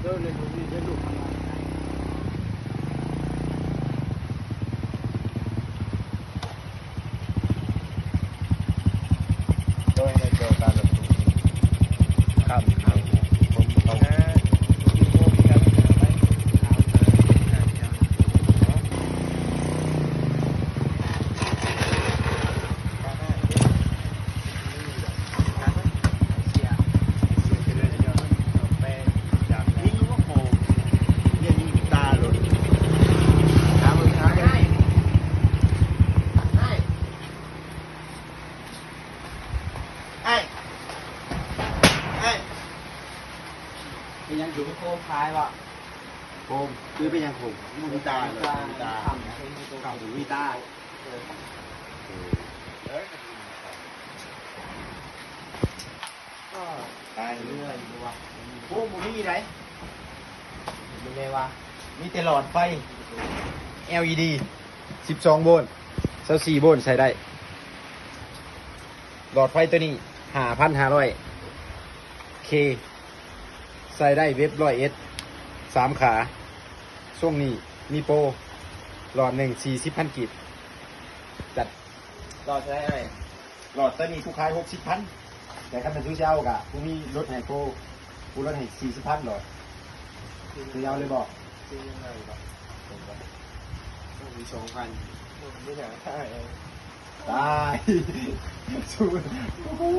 ເດີນເລີຍ ບໍ່ມີເດີນລູກ ໂດຍໃນໂຈການລົງທຶນ ຂ້າມເຂົາ ຄົນເຂົາ ອ້າຍ ອ້າຍ ເປັນຫຍັງຄືໂຄມຂາຍວະ? ໂຄມ ຄືເປັນຫຍັງໂຄມ? ບໍ່ມີຕາເລີຍ ບໍ່ມີຕາ ບໍ່ມີຕາ. ເອີ ຕາຍເລື່ອຍຢູ່ວະ. ໂອ້ ບໍ່ມີໃດ ເຫັນແລ້ວວ່າ ມີແຕ່ຫຼອດໄຟ ແອລອີດີ ສິບສອງໂວນ ຊາວສີ່ໂວນ ໃຊ້ໄດ້. ຫຼອດໄຟໂຕນີ້ ຫ້າພັນຫ້າຮ້ອຍເຄ ໃສ່ໄດ້ເວັບຮ້ອຍເອັດ ສາມຂາ. ຊ່ວງນີ້ມີໂປຣ ຫຼອດໜຶ່ງ ສີ່ສິບພັນກີບ. ຈັດ. ຫຼອດເທົ່າໃດອ້າຍ? ຫຼອດຕອນນີ້ກູຂາຍຫົກສິບພັນ ແຕ່ຄັນແມ່ນສູຈະເອົາກະ ກູມີລົດໃຫ້ໂປຣ ກູລົດໃຫ້ສີ່ສິບພັນຫຼອດ. ຊິເອົາເລີຍບໍ່? ຊື້ຍັງໄງບໍ່? ມີສອງພັນ ບໍ່ຢາກຂາຍ. ຕາຍ ສູ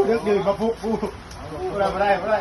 ເດິກດື່ນມາປຸກກູ ບໍ່ໄດ້ ບໍ່ໄດ້ ບໍ່ໄດ້.